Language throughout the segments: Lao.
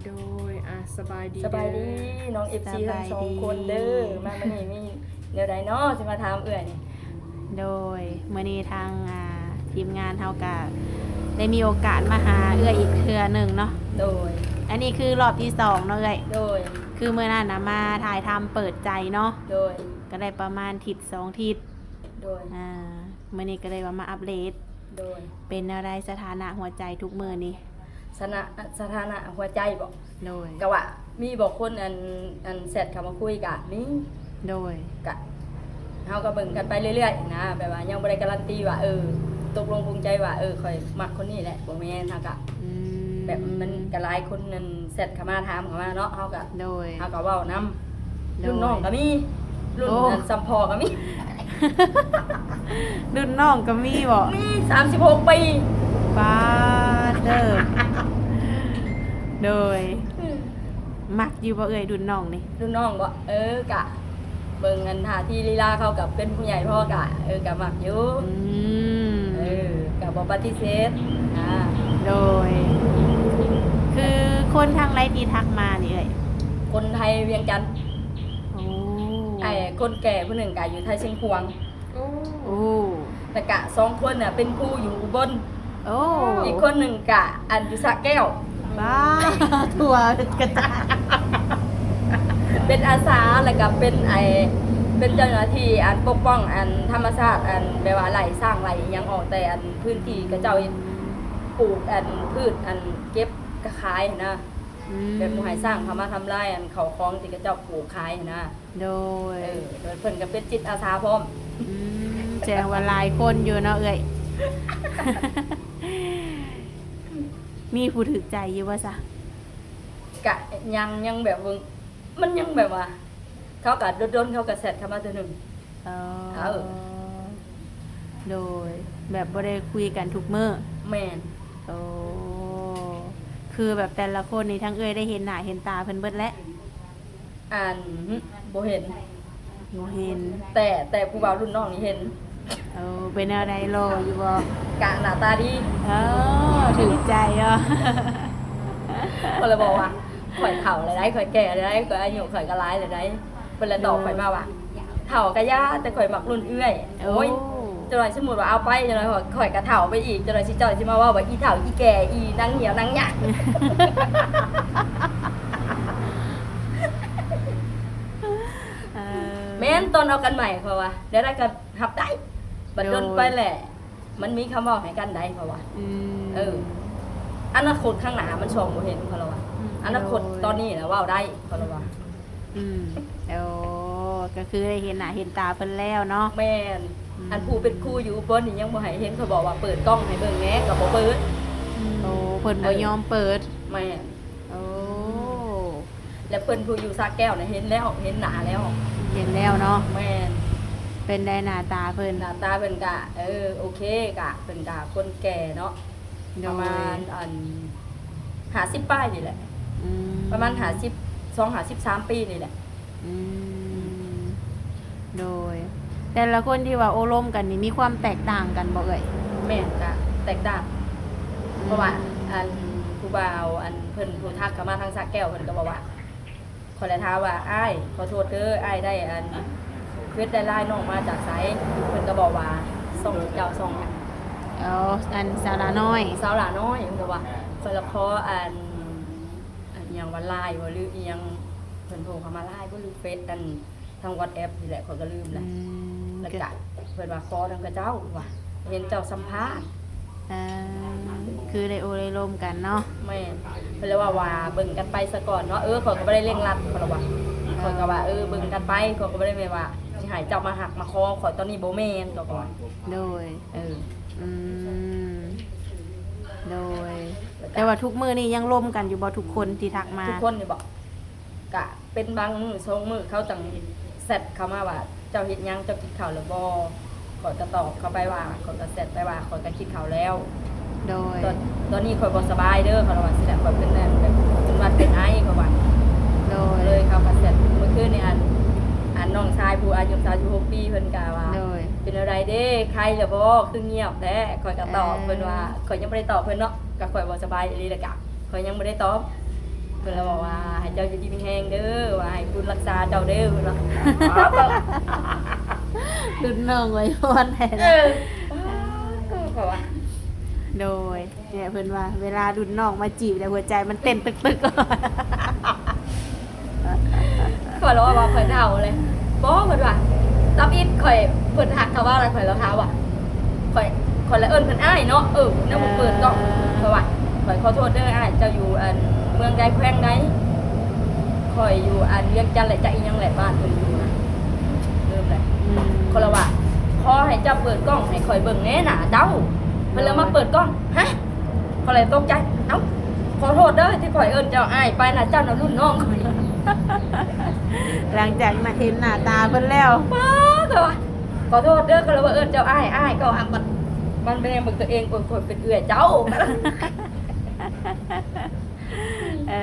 ໂດຍ ອ່າ ສະບາຍດີ ສະບາຍດີເດີ ນ້ອງເອັຟຊີທັງສອງຄົນເດີ. ສະບາຍດີ ມາມື້ນີ້ມີແນວໃດເນາະ ຊິມາຖາມເອື້ອຍນີ້? ໂດຍ ມື້ນີ້ທາງ ອ່າ ທີມງານເຮົາກະໄດ້ມີໂອກາດມາຫາເອື້ອຍອີກເທື່ອໜຶ່ງເນາະ. ໂດຍ ອັນນີ້ຄືລອບທີສອງເນາະເອື້ອຍ? ໂດຍ ຄືມື້ນັ້ນນະມາຖ່າຍທຳເປີດໃຈເນາະ. ໂດຍ ກະໄດ້ປະມານທິດສອງທິດ. ໂດຍ ອ່າ ມື້ນີ້ກະເລີຍວ່າມາອັບເດດ. ໂດຍ ເປັນແນວໃດສະຖານະຫົວໃຈທຸກມື້ນີ້? ສະນະ ສະຖານະຫົວໃຈບໍ? ໂດຍ ກະວ່າມີບໍຄົນອັນ ອັນແຊັດເຂົ້າມາຄຸຍກະມີ. ໂດຍ ກະເຮົາກະເບິ່ງກັນໄປເລື້ອຍໆນະ ແບບວ່າຍັງບໍ່ໄດ້ກາຣັນຕີວ່າ ເອີ ຕົກລົງປົງໃຈວ່າ ເອີ ຂ້ອຍມັກຄົນນີ້ແຫຼະ ບໍ່ແມ່ນ. ເຮົາກະ ອືມ ແບບມັນກະຫຼາຍຄົນນັ້ນແຊັດເຂົ້າມາ ຖາມເຂົ້າມາເນາະ ເຮົາກະ ໂດຍ ເຮົາກະເວົ້ານຳ. ໂດຍ ລຸ້ນນ້ອງກະມີ ລຸ້ນ ໂອ້ ອັນສ່ຳພໍ່ກະມີ. ລຸ້ນນ້ອງກະມີບໍ? ມີ ສາມສິບຫົກປີ. ປາດເດີ ໂດຍ ອືມ ມັກຢູ່ບໍ່ເອື້ອຍ ລຸ້ນນ້ອງນີ້? ລຸ້ນນ້ອງບໍ? ເອີ ກະເບິ່ງອັນທ່າທີລີລາເຂົາກະເປັນຜູ້ໃຫຍ່ພໍ ກະ ເອີ ກະມັກຢູ່. ອືມ ເອີ ກະບໍ່ປະຕິເສດ ອ່າ ໂດຍ ຄືຄົນທາງໃດທີ່ທັກມານີ້ເອື້ອຍ? ຄົນໄທວຽງຈັນ. ໂອ້ ໄອ້ຄົນແກ່ຜູ້ໜຶ່ງກະຢູ່ໄທຊຽງຂວາງ. ໂອ້ ໂອ້ ແລ້ວກະສອງຄົນນະເປັນຄູຢູ່ອຸບົນ. ໂອ້ ອີກຄົນໜຶ່ງກະ ອັນ ຢູ່ສະແກ້ວ. ປ້າ ທົ່ວກະຈາຍ ເປັນອາສາ ແລ້ວກະເປັນ ໄອ້ ເປັນເຈົ້າໜ້າທີ່ ອັນ ປົກປ້ອງ ອັນ ທຳມະຊາດ ອັນ ແບບວ່າໄລ່ຊ້າງໄລ່ອີ່ຫຍັງອອກແຕ່ ອັນ ພື້ນທີ່ເຂົາເຈົ້າເຮັດ ປູກ ອັນ ພືດ ອັນ ເກັບກະຂາຍຫັ້ນນະ. ອືມ ແບບບໍ່ໃຫ້ຊ້າງເຂົ້າມາທຳລາຍ ອັນ ເຂົ້າຂອງທີ່ເຂົາເຈົ້າປູກຂາຍຫັ້ນນະ. ໂດຍ ເອີ ໂດຍ ເພິ່ນກະເປັນຈິດອາສາພ້ອມ. ອືມ ແສດງວ່າຫຼາຍຄົນຢູ່ເນາະເອື້ອຍ. ມີຜູ້ຖືກໃຈຢູ່ບໍ່ຊະ? ກະຍັງ ຍັງແບບວ່າ ມັນຍັງແບບວ່າ ເຂົາກະດົນໆ ເຂົາກະແຊັດເຂົ້າມາເທື່ອໜຶ່ງ. ອໍ ເອີ ໂດຍ ແບບບໍ່ໄດ້ຄຸຍກັນທຸກມື້. ແມ່ນ. ໂອ້ ຄືແບບແຕ່ລະຄົນນີ້ ທາງເອື້ອຍໄດ້ເຫັນໜ້າເຫັນຕາເພິ່ນເບິດແລ້ວ? ອັນ ຫຶ ບໍ່ເຫັນ ບໍ່ເຫັນ ແຕ່ ແຕ່ຜູ້ບ່າວລຸ້ນນ້ອງນີ້ເຫັນ. ເອີ ເປັນແນວໃດ ຫຼໍ່ຢູ່ບໍ່? ກະໜ້າຕາດີ. ເອີ ຖືກໃຈເນາະ. ຂ້ອຍເລີຍບອກວ່າ ຂ້ອຍເຖົ້າແລ້ວໃດ໋ ຂ້ອຍແກ່ແລ້ວໃດ໋ ຂ້ອຍອາຍຸຂ້ອຍກະຫຼາຍແລ້ວໃດ໋. ເພິ່ນລະຕອບຂ້ອຍມາວ່າ ເຖົ້າກະຢ່າ ແຕ່ຂ້ອຍມັກລຸ້ນເອື້ອຍ. ໂອ້ ໂອ້ຍ ຈັກໜ້ອຍສົມມຸດວ່າເອົາໄປ ຈັກໜ້ອຍຂ້ອຍກະເຖົ້າໄປອີກ ຈັກໜ້ອຍຊິ ເຈົ້າຊິມາເວົ້າວ່າອີເຖົ້າ ອີແກ່ ອີນາງຫ່ຽວນາງຫຍັງ. ເອີ ແມ່ນ ຕອນເອົາກັນໃໝ່ ເພາະວ່າແນວໃດກະຮັບໄດ້ ບັດດົນໄປແຫຼະ ມັນມີຄຳເວົ້າໃຫ້ກັນໄດ໋ ເພາະວ່າ ອືມ ເອີ ອະນາຄົດຂ້າງໜ້າມັນສ່ອງບໍ່ເຫັນ ເພາະວ່າ ອືມ ອະນາຄົດ ໂດຍ ຕອນນີ້ນະເວົ້າໄດ້ ເພາະວ່າ ອືມ ໂອ້ ກະຄືໄດ້ເຫັນໜ້າເຫັນຕາເພິ່ນແລ້ວເນາະ. ແມ່ນ. ອືມ ອັນຜູ້ເປັນຄູຢູ່ອຸບົນນີ້ຍັງບໍ່ໃຫ້ເຫັນ ເຂົາບອກວ່າເປີດກ້ອງໃຫ້ເບິ່ງແດ່ ກະບໍ່ເປີດ. ອືມ ໂອ້ ເພິ່ນບໍ່ຍອມເປີດ. ແມ່ນ. ໂອ້ ແລະເພິ່ນຜູ້ຢູ່ສະແກ້ວນະເຫັນແລ້ວ ເຫັນໜ້າແລ້ວ. ເຫັນແລ້ວເນາະ. ແມ່ນ. ເປັນໃດໜ້າຕາເພິ່ນ? ໜ້າຕາເພິ່ນກະ ເອີ ໂອເຄ ກະເພິ່ນກະຄົນແກ່ເນາະ. ໂດຍ ປະມານ ອັນ ຫ້າສິບປາຍນີ້ແຫຼະ. ອືມ ປະມານຫ້າສິບສອງ ຫ້າສິບສາມປີນີ້ແຫຼະ. ອືມ ໂດຍ ແຕ່ລະຄົນທີ່ວ່າໂອ້ລົມກັນນີ້ມີຄວາມແຕກຕ່າງກັນບໍ່ເອື້ອຍ? ແມ່ນ ກະແຕກຕ່າງ. ອືມ ເພາະວ່າ ອັນ ຜູ້ບ່າວ ອັນ ເພິ່ນຜູ້ທັກເຂົ້າມາທາງສະແກ້ວ ເພິ່ນກະບອກວ່າ ຂ້ອຍລະຖາມວ່າ ອ້າຍ ຂໍໂທດເດີ ອ້າຍໄດ້ ອັນ ເຟສໄດ້ລາຍນ້ອງມາຈາກໃສ? ເພິ່ນກະບອກວ່າ ຊ່ອງເຈົ້າ ຊ່ອງຫຍັງ? ເອີ ອັນ ສາວຫຼ້ານ້ອຍ ສາວຫຼ້ານ້ອຍ. ເພິ່ນກະວ່າ ຂ້ອຍລະຂໍ ອັນ ອັນ ອີ່ຫຍັງວ່າ ລາຍ ບໍ່ ຫຼື ອີ່ຫຍັງ ເພິ່ນໂທເຂົ້າມາ ລາຍ ບໍ່ ຫຼື ເຟສ ອັນ ທາງວັອດແອັບນີ້ແຫຼະ ຂ້ອຍກະລືມແລ້ວ. ອືມ ແລ້ວກະເພິ່ນວ່າຂໍນຳເຂົາເຈົ້າວ່າ ເຫັນເຈົ້າສຳພາດ. ອ່າ ຄືໄດ້ໂອ້ໄດ້ລົມກັນເນາະ. ແມ່ນ. ເພິ່ນລະເວົ້າວ່າ ເບິ່ງກັນໄປສາກ່ອນເນາະ. ເອີ ຂ້ອຍກະບໍ່ໄດ້ເລັ່ງລັດ ຂ້ອຍລະວ່າ ຂ້ອຍກະວ່າ ເອີ ເບິ່ງກັນໄປ ຂ້ອຍກະບໍ່ໄດ້ແມ່ນວ່າ ຊິໃຫ້ເຈົ້າມາຮັກມາຂໍຂ້ອຍຕອນນີ້ ບໍ່ແມ່ນ ຂ້ອຍກະວ່າ. ໂດຍ. ເອີ ອືມ ໂດຍ. ແຕ່ວ່າທຸກມື້ນີ້ຍັງລົມກັນຢູ່ບໍ່ ທຸກຄົນທີ່ທັກມາ? ທຸກຄົນນີ້ບໍ? ກະເປັນບາງມື້ສອງມື້ ເຂົາຈັ່ງແຊັດເຂົ້າມາວ່າ ເຈົ້າເຮັດຫຍັງ ເຈົ້າກິນເຂົ້າແລ້ວບໍ່? ຂ້ອຍກະຕອບເຂົາໄປວ່າ ຂ້ອຍກະແຊັດໄປວ່າ ຂ້ອຍກະກິນເຂົ້າແລ້ວ. ໂດຍ. ຕອນ ຕອນນີ້ຂ້ອຍບໍ່ສະບາຍເດີ ເຂົາລະວ່າຊີ້ແຫຼະ ຂ້ອຍເປັນແບບເປັນຫວັດເປັນໄອ ເຂົາວ່າ. ໂດຍ. ເລີຍເຂົາກະແຊັດ ມື້ຄືນນີ້ ອັນ ອັນນ້ອງຊາຍຜູ້ອາຍຸສາມສິບຫົກປີ ເພິ່ນກະວ່າ ໂດຍ ເປັນແນວໃດເດ້ ໄຄແລ້ວບໍ່ ຄືງຽບແທ້? ຂ້ອຍກະຕອບເພິ່ນວ່າ ເອີ ຂ້ອຍຍັງບໍ່ໄດ້ຕອບເພິ່ນເນາະ ກະຂ້ອຍບໍ່ສະບາຍອີ່ຫຼີ ລະກະຂ້ອຍຍັງບໍ່ໄດ້ຕອບ. ເພິ່ນລະເວົ້າວ່າ ໃຫ້ເຈົ້າຢູ່ດີມີແຮງເດີ ວ່າໃຫ້ບຸນລັກສາເຈົ້າເດີ ເພິ່ນວ່າ ລຸ້ນນ້ອງໄວວອນແທ້ ເອີ ເອີ ເຂົາວ່າ ໂດຍ ແຕ່ເພິ່ນວ່າ ເວລາລຸ້ນນ້ອງມາຈີບແລ້ວ ຫົວໃຈມັນເຕັ້ນຕຶກໆ ຂ້ອຍລະວ່າຂ້ອຍເຖົ້າແລ້ວ ບໍ່ ເພິ່ນວ່າ ທຳອິດຂ້ອຍ ເພິ່ນທັກເຂົ້າມາແລ້ວ ຂ້ອຍລະຖາມວ່າ ຂ້ອຍ ຂ້ອຍລະເອີ້ນເພິ່ນອ້າຍເນາະ ເອີ ແນວເພິ່ນເປີດກ້ອງ ເອີ ຂ້ອຍວ່າ ຂ້ອຍຂໍໂທດເດີອ້າຍ ເຈົ້າຢູ່ ອັນ ເມືອງໃດ ແຂວງໃດ ຂ້ອຍຢູ່ ອັນ ວຽງຈັນ ແຫຼະ ຈັກອີ່ຫຍັງແຫຼະ ບ້ານເພິ່ນຢູ່ນະ ລືມແຫຼະ ອືມ ຂ້ອຍລະວ່າ ຂໍໃຫ້ເຈົ້າເປີດກ້ອງໃຫ້ຂ້ອຍເບິ່ງແດ່ໜ້າເຈົ້າ ເພິ່ນລະມາເປີດກ້ອງ ຮະ ຂ້ອຍລະຕົກໃຈ ເອົ້າ ຂໍໂທດເດີທີ່ຂ້ອຍເອີ້ນເຈົ້າອ້າຍໄປນະ ເຈົ້ານະລຸ້ນນ້ອງຂ້ອຍ ຫຼັງຈາກເຫັນໜ້າຕາເພິ່ນແລ້ວ ປ້າ ຂ້ອຍວ່າ ຂໍໂທດເດີ ຂ້ອຍລະວ່າເອີ້ນເຈົ້າອ້າຍ ອ້າຍ ກໍຫາກມັນ ມັນແມ່ນເບິ່ງຕົວເອງ ໂອ້ຍ ຂ້ອຍເປັນເອື້ອຍເຈົ້າ ເອີ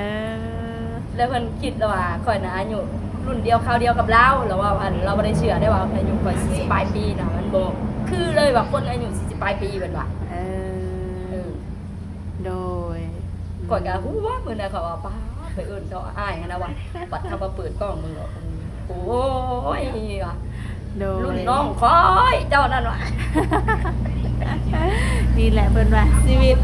ແລ້ວເພິ່ນຄິດລະວ່າຂ້ອຍນະອາຍຸລຸ້ນດຽວຄາວດຽວກັບລາວ ລະວ່າ ອັນ ລາວບໍ່ໄດ້ເຊື່ອໄດ້ວ່າອາຍຸຂ້ອຍສີ່ສິບປາຍປີນະ ມັນບໍ່ຄືເລີຍວ່າຄົນອາຍຸສີ່ສິບປາຍປີ ເພິ່ນວ່າ ເອີ ເອີ ໂດຍ ຂ້ອຍກະຫົວມື້ນັ້ນ ຂ້ອຍວ່າ ປ້າ ໄປເອີ້ນເຈົ້າອ້າຍຫັ້ນນະວ່າ ບັດເຮົາມາເປີດກ້ອງເບິ່ງ ໂອ້ຍ ວ່າ ໂດຍ ລຸ້ນນ້ອງຂ້ອຍເຈົ້ານັ້ນວ່າ ນີ້ແຫຼະເພິ່ນວ່າຊີວິດ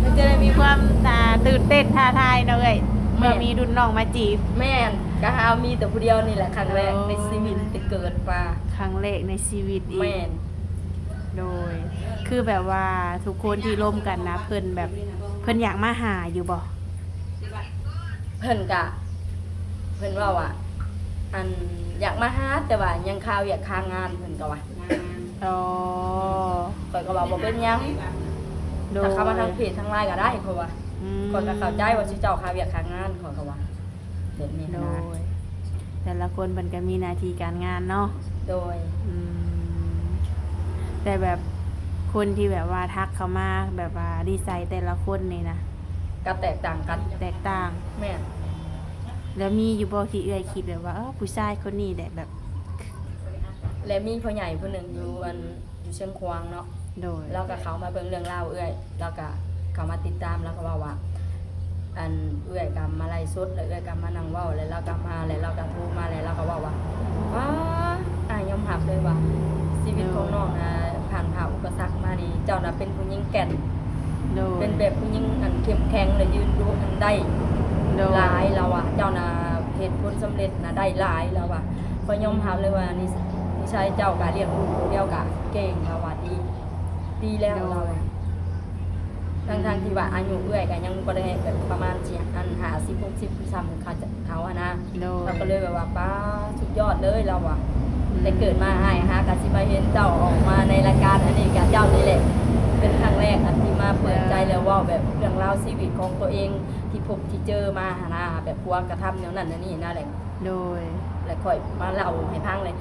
ມັນຈະໄດ້ມີຄວາມ ອ່າ ຕື່ນເຕັ້ນທ້າທາຍເນາະເອື້ອຍ ແມ່ນ ເມື່ອມີລຸ້ນນ້ອງມາຈີບ ແມ່ນ ກະຫາມີແຕ່ຜູ້ດຽວນີ້ແຫຼະ ຄັ້ງແລກ ໂອ້ຍ ໃນຊີວິດທີ່ເກີດມາ ຄັ້ງແລກໃນຊີວິດອີກ ແມ່ນ ໂດຍ ຄືແບບວ່າທຸກຄົນທີ່ລົມກັນນະ ເພິ່ນແບບ ເພິ່ນຢາກມາຫາຢູ່ບໍ່? ເພິ່ນກະ ເພິ່ນເວົ້າວ່າ ອັນ ຢາກມາຫາ ແຕ່ວ່າຍັງຄາວຽກຄາງານ ເພິ່ນກະວ່າ ອໍ ຂ້ອຍກະວ່າບໍ່ເປັນຫຍັງ ໂດຍ ຖ້າເຂົ້າມາທາງເຟສທາງລາຍກະໄດ້ ເພາະວ່າ ອືມ ຂ້ອຍກະເຂົ້າໃຈວ່າຊິເຈົ້າຄາວຽກຄາງານ ຂ້ອຍກະວ່າ ແບບນີ້ນະ ໂດຍ ແຕ່ລະຄົນເພິ່ນກະມີໜ້າທີ່ການງານເນາະ ໂດຍ ອືມ ແຕ່ແບບຄົນທີ່ແບບວ່າທັກເຂົ້າມາ ແບບວ່ານິໄສແຕ່ລະຄົນນີ້ນະ ກະແຕກຕ່າງກັນ ແຕກຕ່າງ ແມ່ນ ແລ້ວມີຢູ່ບໍ່ທີ່ເອື້ອຍຄິດແບບວ່າ ເອີ ຜູ້ຊາຍຄົນນີ້ແຫຼະ ແບບ ແລະມີພໍ່ໃຫຍ່ຜູ້ໜຶ່ງຢູ່ ອັນ ຢູ່ຊຽງຂວາງເນາະ ໂດຍ ລາວກະເຂົ້າມາເບິ່ງເລື່ອງລາວເອື້ອຍ ລາວກະເຂົ້າມາຕິດຕາມ ລາວກະເວົ້າວ່າ ອັນ ເອື້ອຍກະມາໄລຟ໌ສົດ ແລ້ວເອື້ອຍກະມານັ່ງເວົ້າ ແລ້ວລາວກະມາ ແລ້ວລາວກະໂທມາ ແລ້ວລາວກະເວົ້າວ່າ ອ້າ ອ້າຍຍອມຮັບເລີຍວ່າ ຊີວິດຂອງນ້ອງນະ ຜ່ານຜ່າອຸປະສັກມານີ້ ເຈົ້ານະເປັນຜູ້ຍິງແກ່ນ ໂດຍ ເປັນແບບຜູ້ຍິງ ອັນ ເຂັ້ມແຂງ ແລະ ຢືນຢູ່ ອັນ ໄດ້ ໂດຍ ຫຼາຍ ລາວວ່າ ເຈົ້ານະເຮັດຜົນສຳເລັດນະໄດ້ຫຼາຍ ລາວວ່າ ຂ້ອຍຍອມຮັບເລີຍວ່າ ນິ ນິໄສເຈົ້າກະລ້ຽງລູກຜູ້ດຽວກະເກັ່ງ ລາວວ່າ ດີ ດີແລ້ວ ໂດຍ ລາວວ່າ ທັງໆທີ່ວ່າອາຍຸເອື້ອຍກະຍັງບໍ່ໄດ້ ແບບ ປະມານຊິ ອັນ ຫ້າສິບ ຫົກສິບ ສ່ຳເຂົາ ເຂົາຫັ້ນນະ ໂດຍ ລາວກະເລີຍແບບວ່າ ປ້າ ສຸດຍອດເລີຍ ລາວວ່າ ອືມ ແຕ່ເກີດມາອ້າຍຫາກະຊິມາເຫັນເຈົ້າອອກມາໃນລາຍການອັນນີ້ກະເຈົ້ານີ້ແຫຼະ ເປັນຄັ້ງແລກ ອັນ ທີ່ມາເປີດໃຈ ແລ້ວເວົ້າແບບເລື່ອງລາວຊີວິດຂອງຕົວເອງ ທີ່ພົບທີ່ເຈີມາຫັ້ນນະ ແບບຜົວກະທຳແນວນັ້ນແນວນີ້ນະ ແລະ ໂດຍ ແລະຂ້ອຍມາເລົ່າໃຫ້ຟັງເລີຍ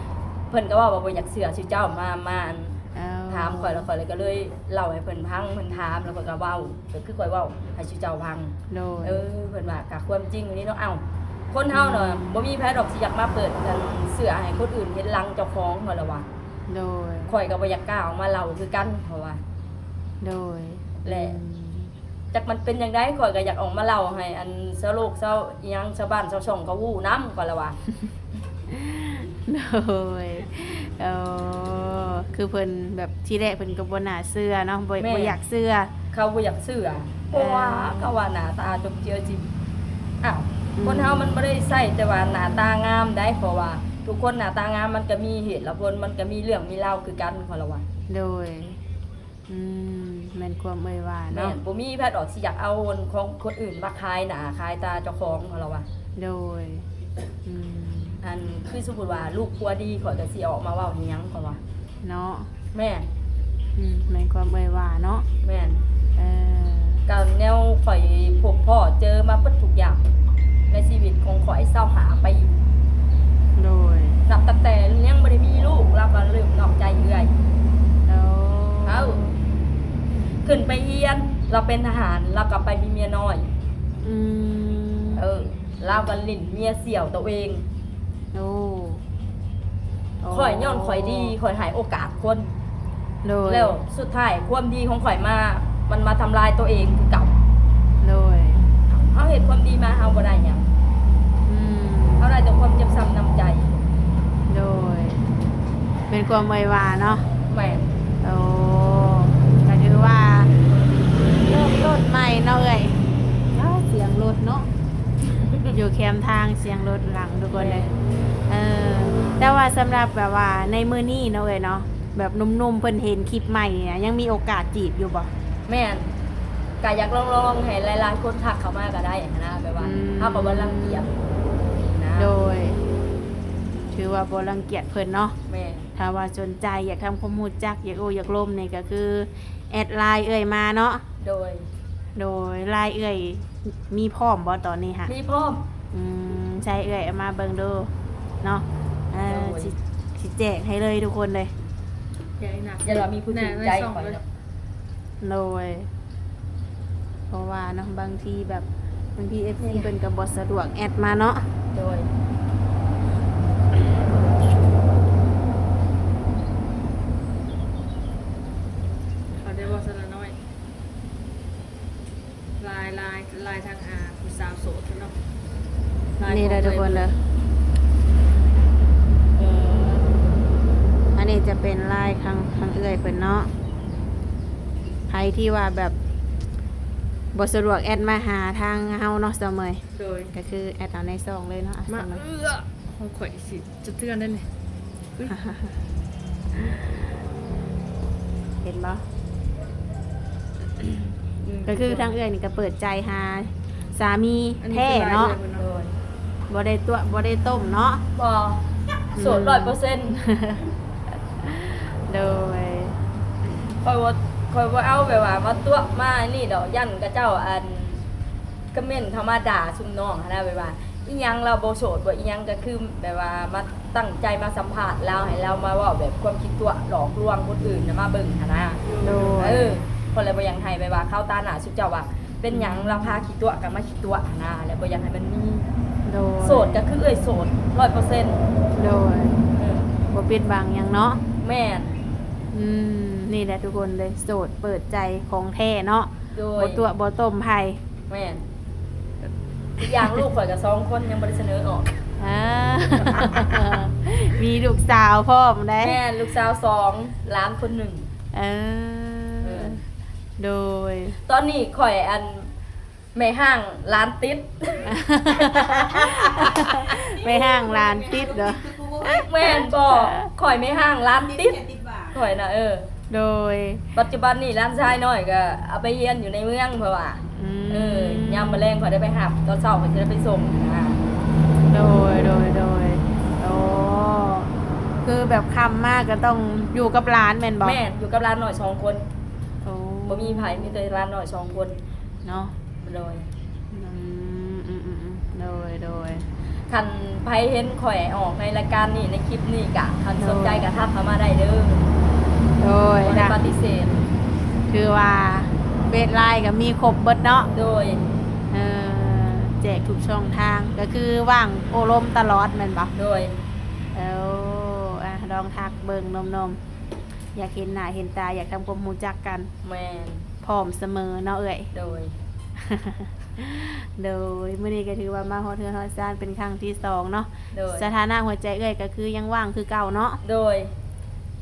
ເພິ່ນກະເວົ້າວ່າບໍ່ຢາກເຊື່ອ ຊຸເຈົ້າມາ ມາ ອັນ ເອົາ ຖາມຂ້ອຍ ແລ້ວຂ້ອຍເລີຍກະເລີຍເລົ່າໃຫ້ເພິ່ນຟັງ ເພິ່ນຖາມ ແລ້ວຂ້ອຍກະເວົ້າ ກະຄືຂ້ອຍເວົ້າໃຫ້ຊຸເຈົ້າຟັງ ໂດຍ ເອີ ເພິ່ນວ່າກະຄວາມຈິງນີ້ເນາະ ເອົ້າ ຄົນເຮົານະ ອືມ ບໍ່ມີໃຜດອກຊິຢາກມາເປີດ ອັນ ເຊື່ອໃຫ້ຄົນອື່ນເຫັນຫຼັງເຈົ້າຂອງ ຂ້ອຍລະວ່າ ໂດຍ ຂ້ອຍກະບໍ່ຢາກກ້າອອກມາເລົ່າຄືກັນ ເພາະວ່າ ໂດຍ ແລະ ອືມ ຈັກມັນເປັນຈັ່ງໃດ ຂ້ອຍກະຢາກອອກມາເລົ່າໃຫ້ ອັນ ຊາວໂລກ ຊາວອີ່ຫຍັງ ຊາວບ້ານ ຊາວຊ່ອງເຂົາຮູ້ນຳ ຂ້ອຍລະວ່າ ໂດຍ ເອີ ຄືເພິ່ນແບບ ທີແລກເພິ່ນກະບໍ່ໜ້າເຊື່ອເນາະ ບໍ່ ແມ່ນ ບໍ່ຢາກເຊື່ອ ເຂົາບໍ່ຢາກເຊື່ອ ເພາະວ່າ ເອີ ເຂົາວ່າໜ້າຕາຈົບເຈືອຈິ ອ້າວ ອືມ ຄົນເຮົາມັນບໍ່ໄດ້ໃຊ້ແຕ່ວ່າໜ້າຕາງາມໃດ ເພາະວ່າທຸກຄົນໜ້າຕາງາມ ມັນກະມີເຫດລະຜົນ ມັນກະມີເລື່ອງມີລາວຄືກັນ ຂ້ອຍລະວ່າ ໂດຍ ອືມ ແມ່ນຄວາມເອື້ອຍວ່າເນາະ ແມ່ນ ບໍ່ມີໃຜດອກຊິຢາກເອົາຂອງຄົນອື່ນມາຂາຍໜ້າຂາຍຕາເຈົ້າຂອງ ເຮົາລະວ່າ ໂດຍ ອືມ ອັນ ຄືສົມມຸດວ່າລູກຜົວດີ ຂ້ອຍກະຊິອອກມາເວົ້າອີ່ຫຍັງ ເຂົາວ່າ ເນາະ ແມ່ນ ອືມ ແມ່ນຄວາມເອື້ອຍວ່າເນາະ ແມ່ນ ເອີ ກະແນວຂ້ອຍພົບພໍ້ເຈີມາເບິດທຸກຢ່າງ ໃນຊີວິດຂອງຂ້ອຍ ຊາວຫ້າປີ ໂດຍ ນັບຕັ້ງແຕ່ຍັງບໍ່ໄດ້ມີລູກ ລາວກະເລີ່ມນອກໃຈເອື້ອຍ ໂອ້ ເອີ ຂຶ້ນໄປຮຽນ ລາວເປັນທະຫານ ລາວກະໄປມີເມຍນ້ອຍ ອືມ ເອີ ລາວກະຫຼິ້ນເມຍສ່ຽວໂຕເອງ ໂອ້ ໂອ້ ຂ້ອຍຍ້ອນຂ້ອຍດີ ຂ້ອຍໃຫ້ໂອກາດຄົນ ໂດຍ ແລ້ວສຸດທ້າຍຄວາມດີຂອງຂ້ອຍມາ ມັນມາທຳລາຍໂຕເອງຄືເກົ່າ ໂດຍ ເຮົາເ ເຮັດຄວາມດີມາເຮົາບໍ່ໄດ້ຫຍັງ. ອືມ ເຮົາໄດ້ແຕ່ຄວາມເຈັບຊ້ຳນ້ຳໃຈ. ໂດຍ ແມ່ນຄວາມເອື້ອຍວ່າເນາະ. ແມ່ນ. ໂອ້ ກໍຖືວ່າເລີ່ມຕົ້ນໃໝ່ເນາະເອື້ອຍ. ອ້າ ສຽງລົດເນາະ ຢູ່ແຄມທາງ ສຽງລົດຫຼັງທຸກຄົນເລີຍ. ແມ່ນ. ເອີ ແຕ່ວ່າສຳລັບແບບວ່າໃນມື້ນີ້ເນາະເອື້ອຍເນາະ ແບບໜຸ່ມໆເພິ່ນເຫັນຄລິບໃໝ່ນີ້ ຍັງມີໂອກາດຈີບຢູ່ບໍ່? ແມ່ນ. ກະຢາກລອງໆ ໃຫ້ຫຼາຍໆຄົນທັກເຂົ້າມາກໍໄດ້ຫັ້ນນະ ແບບວ່າ ອືມ ເຮົາກໍບໍ່ລັງກຽດນະ. ໂດຍ ຖືວ່າບໍ່ລັງກຽດເພິ່ນເນາະ. ແມ່ນ. ຖ້າວ່າສົນໃຈຢາກທຳຄວາມຮູ້ຈັກ ຢາກໂອ້ຢາກລົມນີ້ ກໍຄືແອັດ LINE ເອື້ອຍມາເນາະ. ໂດຍ. ໂດຍ LINE ເອື້ອຍມີພ້ອມບໍ່ຕອນນີ້ຫະ? ມີພ້ອມ. ອືມ ໃຊ້ເອື້ອຍເອົາມາເບິ່ງດູເນາະ. ເອີ ໂດຍ ຊິ ຊິແຈ້ງໃຫ້ເລີຍທຸກຄົນເລີຍ. ຢ່າໃຫ້ໜັກ ຢ່າວ່າມີຜູ້ຖືກໃຈຂ້ອຍເນາະ. ໂດຍ ເພາະວ່າເນາະ ບາງທີແບບ ບາງທີເອັຟຊີເພິ່ນກໍບໍ່ສະດວກແອັດມາເນາະ. ໂດຍ. ເຂົ້າໃຈບໍ່ ສະລະນ້ອຍ? ລາຍ ລາຍ ລາຍທາງ ອ່າ ຜູ້ສາວໂສດເນາະ. ນີ້ເດີທຸກຄົນເດີ. ເອີ ອັນນີ້ຈະເປັນລາຍທາງ ທາງເອື້ອຍເພິ່ນເນາະ. ໃຜທີ່ວ່າແບບບໍ່ສະດວກແອັດມາຫາທາງເຮົາເນາະ ສາວເມຍ. ໂດຍ. ກໍຄືແອັດເອົາໃນຊ່ອງເລີຍເນາະ ອາ ມາ ສາວເມຍ. ເອື້ອ ຂອງຂ້ອຍຊິຈະເຕືອນໄດ້ນີ້. ເຫັນບໍ່? ອືມ ກໍຄືທາງເອື້ອຍນີ້ກໍເປີດໃຈຫາສາມີແທ້ເນາະ. ໂດຍ. ບໍ່ໄດ້ຕົວະ ບໍ່ໄດ້ຕົ້ມເນາະ. ບໍ່. ອືມ ໂສດຮ້ອຍເປີເຊັນ. ໂດຍ. ຂ້ອຍບໍ່ ຂ້ອຍບໍ່ເອົາແບບວ່າມາຕົວະມາອັນນີ້ດອກ ຢ້ານເຂົາເຈົ້າ ອັນ ຄອມເມັນເຂົ້າມາດ່າຊຸມນ້ອງຫັ້ນນະ ແບບວ່າ ອີ່ຫຍັງລາວບໍ່ໂສດບໍ່ ອີ່ຫຍັງ ກໍຄືແບບວ່າມາຕັ້ງໃຈມາສຳພາດລາວ ໃຫ້ລາວມາເວົ້າແບບຄວາມຂີ້ຕົວະຫຼອກລວງຄົນອື່ນນະ ມາເບິ່ງຫັ້ນນະ. ໂດຍ. ເອີ ຂ້ອຍເລີຍບໍ່ຢາກໃຫ້ແບບວ່າຄາວຕາໜ້າຊຸມເຈົ້າວ່າ ເປັນຫຍັງລາວພາຂີ້ຕົວະກັນມາຂີ້ຕົວະຫັ້ນນະ ແລະບໍ່ຢາກໃຫ້ມັນມີ. ໂດຍ. ໂສດກໍຄືເອື້ອຍໂສດຮ້ອຍເປີເຊັນ. ໂດຍ. ເອີ ບໍ່ປິດບັງຫຍັງເນາະ. ແມ່ນ. ອືມ ນີ້ແຫຼະທຸກຄົນເລີຍ ໂສດເປີດໃຈຂອງແທ້ເນາະ. ໂດຍ. ບໍ່ຕົວະບໍ່ຕົ້ມໃຜ. ແມ່ນ. ອີກຢ່າງລູກຂ້ອຍກໍສອງຄົນ ຍັງບໍ່ໄດ້ສະເໜີອອກ. ອ່າ ມີລູກສາວພ້ອມໄດ໋. ແມ່ນ ລູກສາວສອງ ຫຼານຄົນໜຶ່ງ. ເອີ ເອີ ໂດຍ. ຕອນນີ້ຂ້ອຍ ອັນ ແມ່ຮ້າງຫຼານຕິດ. ແມ່ຮ້າງຫຼານຕິດເນາະ. ແມ່ນບໍ່? ຂ້ອຍແມ່ຮ້າງຫຼານຕິດ ຂ້ອຍນະ. ເອີ ໂດຍ. ປັດຈຸບັນນີ້ຫຼານຊາຍນ້ອຍກໍເອົາໄປຮຽນຢູ່ໃນເມືອງ ເພາະວ່າ ອືມ ເອີ ຍາມມື້ແລງຂ້ອຍໄດ້ໄປຮັບ ຕອນເຊົ້າຂ້ອຍຊິໄດ້ໄປສົ່ງນະ. ໂດຍ ໂດຍ ໂດຍ. ໂອ້ ຄືແບບຄ່ຳມາກໍຕ້ອງຢູ່ກັບຫຼານແມ່ນບໍ່? ແມ່ນ ຢູ່ກັບຫຼານນ້ອຍສອງຄົນ. ໂອ້ ບໍ່ມີໃຜ ມີແຕ່ຫຼານນ້ອຍສອງຄົນເນາະ. ໂດຍ. ອືມ ອືມ ອືມ ອືມ ໂດຍ ໂດຍ. ຄັນໃຜເຫັນຂ້ອຍອອກໃນລາຍການນີ້ ໃນຄລິບນີ້ກະ ຄັນສົນໃຈກະທັກເຂົ້າມາໄດ້ເດີ. ໂດຍ ບໍ່ໄດ້ປະຕິເສດ. ຖືວ່າເຟສ ລາຍ ກໍມີຄົບເບິດເນາະ. ໂດຍ. ເອີ ແຈກທຸກຊ່ອງທາງ ກໍຄືວ່າງໂອ້ລົມຕະຫຼອດແມ່ນບໍ່? ໂດຍ. ເອີ ອ່ະ ລອງທັກເບິ່ງໜຸ່ມໆ ຢາກເຫັນໜ້າເຫັນຕາ ຢາກທຳຄວາມຮູ້ຈັກກັນ. ແມ່ນ. ພ້ອມສະເໝີເນາະເອື້ອຍ. ໂດຍ. ໂດຍ ມື້ນີ້ກໍຖືວ່າມາຮອດເຮືອນຮອດຊານເປັນຄັ້ງທີສອງເນາະ. ໂດຍ. ສະຖານະຫົວໃຈເອື້ອຍກໍຄືຍັງວ່າງຄືເກົ່າເນາະ. ໂດຍ.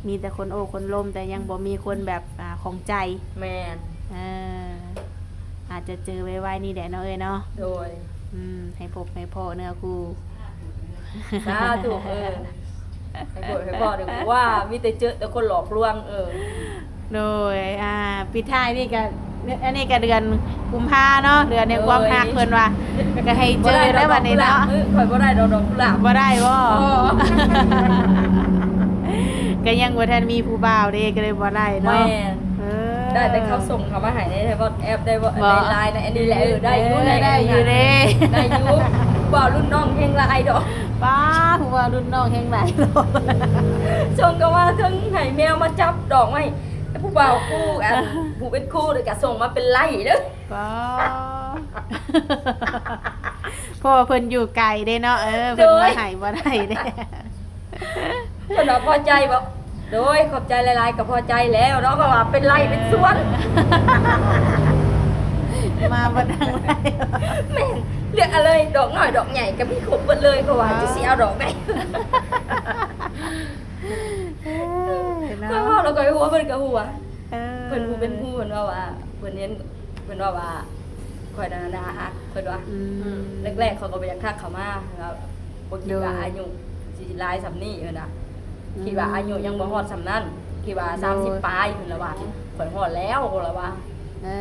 ມີແຕ່ຄົນໂອ້ຄົນລົມ ແຕ່ຍັງບໍ່ມີຄົນແບບ ອ່າ ຂອງໃຈ. ແມ່ນ. ເອີ ອາດຈະເຈີໄວໆນີ້ແຫຼະເນາະເອື້ອຍເນາະ. ໂດຍ. ອືມ ໃຫ້ພົບໃຫ້ພໍ້ເນື້ອຄູ່. ສາທຸ ເອີ ໃຫ້ໂກດໃຫ້ພໍ້ເດີ ວ່າມີແຕ່ເຈີແຕ່ຄົນຫຼອກລວງ. ເອີ ໂດຍ. ອ່າ ປິດທ້າຍນີ້ກະ ອັນນີ້ກະເດືອນກຸມພາເນາະ ເດືອນແຫ່ງຄວາມຮັກເພິ່ນວ່າ ກະໃຫ້ເຈີແລ້ວບັດນີ້ເນາະ. ຂ້ອຍບໍ່ໄດ້ດອກດອກກຸຫຼາບ. ບໍ່ໄດ້ບໍ່? ກະຍັງບໍ່ທັນມີຜູ້ບ່າວເດ້ ກະເລີຍບໍ່ໄດ້ເນາະ. ແມ່ນ. ເອີ ໄດ້ແຕ່ເຂົາສົ່ງເຂົ້າມາໃຫ້ໃນ WhatsApp ໄດ້ບໍ່ ໃນ LINE ໃນອັນນີ້ແຫຼະ. ເອີ ໄດ້ຢູ່ ເອີ ໄດ້ຢູ່ເດ້ ໄດ້ຢູ່. ຜູ້ບ່າວລຸ້ນນ້ອງແຮງຫຼາຍດອກ. ປ້າ ຜູ້ບ່າວລຸ້ນນ້ອງແຮງຫຼາຍດອກ. ສົ່ງເຂົ້າມາເຖິງໃຫ້ແມວມາຈັບດອກໄມ້ ຜູ້ບ່າວຜູ້ ອັນ ຜູ້ເປັນຄູນີ້ກະສົ່ງມາເປັນໄລ່ເດີ. ປ້າ ເພາະວ່າເພິ່ນຢູ່ໄກເດ້ເນາະ. ເອີ ເພິ່ນມາໃຫ້ບໍ່ໄດ້ເດ້. ເພິ່ນວ່າພໍໃຈບໍ່? ໂດຍ ຂອບໃຈຫຼາຍໆ ກໍພໍໃຈແລ້ວເນາະ ເພາະວ່າເປັນໄຮ່ເປັນສວນ. ເອີ ມາເບິດທັງຫຼາຍ ແມ່ນ ເລືອກເອົາເລີຍ ດອກນ້ອຍດອກໃຫຍ່ກໍມີຄົບເບິດເລີຍ ເພາະວ່າ ເອີ ຈະຊິເອົາດອກໃດ ເອີເນາະ ຂ້ອຍເວົ້າແລ້ວຂ້ອຍຫົວ ເພິ່ນກໍຫົວ ເອີ ເພິ່ນຜູ້ເປັນຜູ້ເພິ່ນເວົ້າວ່າ ເພິ່ນເຫັນ ເພິ່ນເວົ້າວ່າ ຂ້ອຍນັ້ນໜ້າຮັກ ເພິ່ນວ່າ ອືມ ອືມ ແລກໆ ເຂົາກໍບໍ່ຢາກທັກເຂົ້າມາ ແບບວ່າບໍ່ຄິດວ່າ ໂດຍ ອາຍຸຊິຫຼາຍສ່ຳນີ້ ເພິ່ນວ່າ ອືມ ຄິດວ່າອາຍຸຍັງບໍ່ຮອດສ່ຳນັ້ນ ຄິດວ່າ ໂດຍ ສາມສິບປາຍ ເພິ່ນລະວ່າ ຂ້ອຍຮອດແລ້ວ ລະວ່າ ເອີ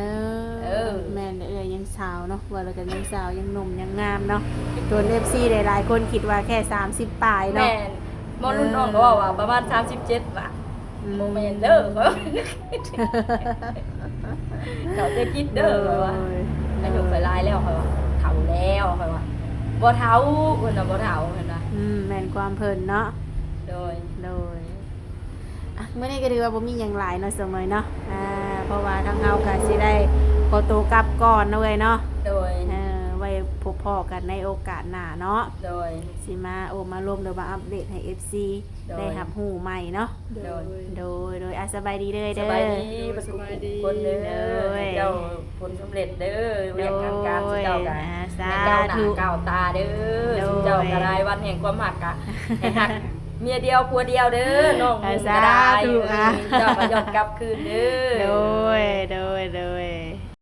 ເອີ ແມ່ນເອື້ອຍຍັງສາວເນາະ ວ່າແລ້ວກໍຍັງສາວ ຍັງໜຸ່ມ ຍັງງາມເນາະ ໂດນເອັຟຊີຫຼາຍໆຄົນຄິດວ່າແຄ່ສາມສິບປາຍເນາະ ແມ່ນ ໝໍລຸນນ້ອງກໍເວົ້າວ່າປະມານສາມສິບເຈັດວ່າ ອືມ ບໍ່ແມ່ນເດີ ເຂົາຈະຄິດເດີ ຂ້ອຍວ່າ ໂດຍ ອາຍຸຂ້ອຍຫຼາຍແລ້ວ ຂ້ອຍວ່າ ເຖົ້າແລ້ວ ຂ້ອຍວ່າ ບໍ່ເຖົ້າ ເພິ່ນວ່າບໍ່ເຖົ້າ ເພິ່ນວ່າ ອືມ ແມ່ນຄວາມເພິ່ນເນາະ ໂດຍ ໂດຍ ອ່ະ ມື້ນີ້ກໍຖືວ່າບໍ່ມີຫຍັງຫຼາຍເນາະ ສາວເມຍເນາະ ອ່າ ເພາະວ່າທາງເຮົາກໍຊິໄດ້ຂໍຕົວກັບກ່ອນເນາະເອື້ອຍເນາະ ໂດຍ ເອີ ໄວ້ພົບພໍ້ກັນໃນໂອກາດໜ້າເນາະ ໂດຍ ຊິມາໂອ້ມາລົມ ຫຼືວ່າອັບເດດໃຫ້ເອັຟຊີ ໂດຍ ໄດ້ຮັບຮູ້ໃໝ່ເນາະ ໂດຍ ໂດຍ ໂດຍ ອ່ະ ສະບາຍດີເດີ້ ສະບາຍດີ ເດີ້ ເບິດທຸກຄົນເດີ້ ໂດຍ ເຈົ້າຜົນສຳເລັດເດີ້ ວຽກງານການ ໂດຍ ຊຸມເຈົ້າກໍ ອ່າ ໃຫ້ກ້າວໜ້າ ສາທຸ ກ້າວຕາເດີ້ ໂດຍ ຊຸມເຈົ້າກໍໄດ້ວັນແຫ່ງຄວາມຮັກກະ ໃຫ້ຮັກເມຍດຽວຜົວດຽວເດີ້ ນ້ອງ ອ່າ ນຸ່ມກໍໄດ້ ສາທຸ ເອີ ອ່າ ເຈົ້າກໍຍ້ອນກັບຄືນເດີ້ ໂດຍ ໂດຍ ໂດຍ